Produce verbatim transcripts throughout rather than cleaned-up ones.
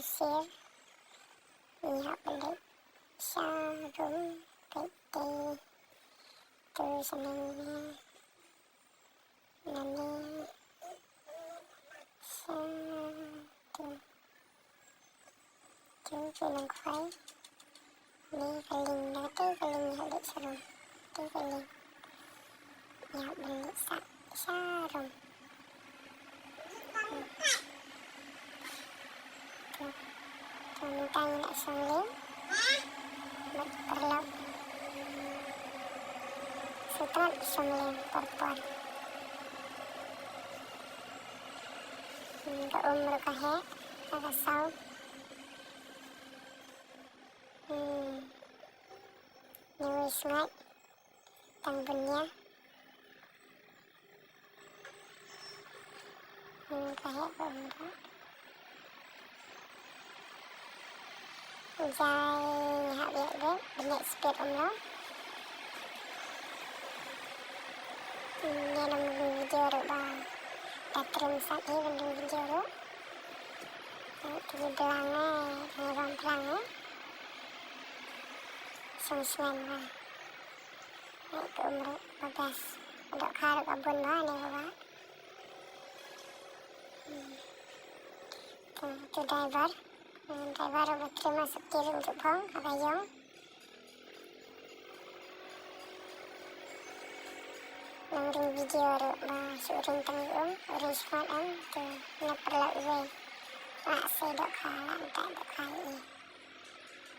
Sir, ngi hap ban leit sha room, peit te tu sha nang ne. Nane sha tu. Tu tu nang khwai. Ne ka lieng, na kata ka lieng ngi hap leit sha room. Kata ka lieng. Ngi hap ban leit sha, sha room. Te, te mynta ngi la shong lieng bad paralok. Sngewtynnat shong lieng por por. Hmm, ka um ruh ka heh, ka, ka saw. Hmm. Ngi wei sngaid. Tang bun ïa. Hmm, ka heh ka um ruh. Jai hap ïa bad bniah speed um ruh. Hmm, ïa nang video ruh ba da trim sat hi ban video ruh. Ïa ki blang eh, ki blang eh. Song sngem ba. Ngi ka um ruh ba best. Dohkha ruh ka bun ba ne ba. Hmm. Tu, tu driver. Hmm, driver ruh ba trim safety ruh tu phong ha ka ïong. Nang ring video ruh ba shu ring tang ïong, ring shmart em tu na paralok iwei. La sei dohkha, la mynta dohkha ïa i.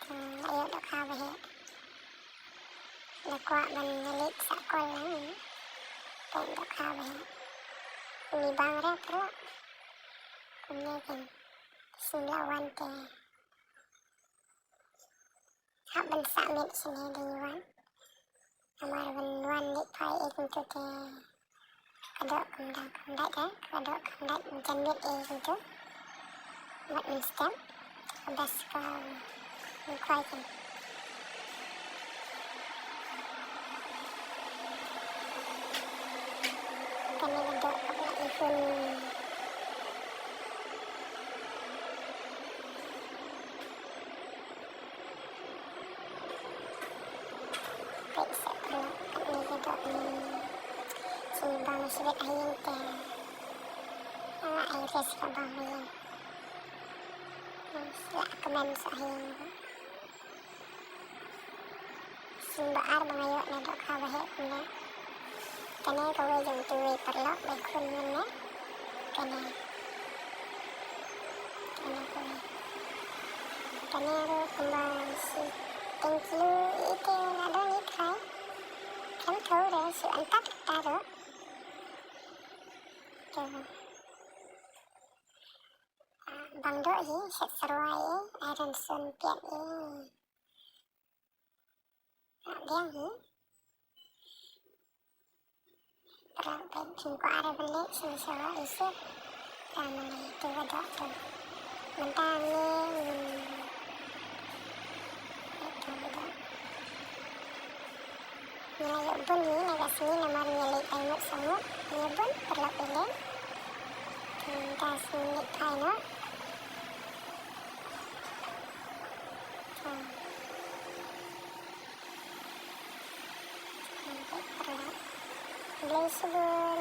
Tu la ïoh dohkha ba heh. La kwah ban ïaleit sah kol lang. Peit dohkha ba heh. Uni bang re pro. Kumne ken. Sum la wan te. Hap ban sah miet shane dei wan. Namar ban wan leit phai e kumtu te. Ka doh kam da kam da ka, ka doh kam da jan miet e kumtu. Mat mynstep. Ka best ka, um, khwai kan. Kane ka doh ka ba i hun. Peit sa pyrlok katne ka doh ni. Sngewbha shibit ha ïing te. Ala ai res ka bam ha ïing. Sla kmen sa ha ïing. Sngewbha ar ba nga ïoh na dohkha ba heh kumne. Kane kawei jong kiwei paralok ba khun mynne. Kane. Kane kawei. Kane ruh kumba shi teng kilo ite la don i trai. Khlem thaw re shu antat kata ruh. Te. Ah, bang doh hi, shet sarwai i, iron sun piat i. Biang hi. Pra pet jingkwah re ban leh shisha wa isip. Pra mane tu wa doh tu. Mynta ngi, hmm, tu wa doh. Ngi la ïoh bun hi na ka sngi namar ngi leit ai ngut sa ngut. Ngi bun paralok i leh. Mynta sngi leit phai noh. Blei shibun.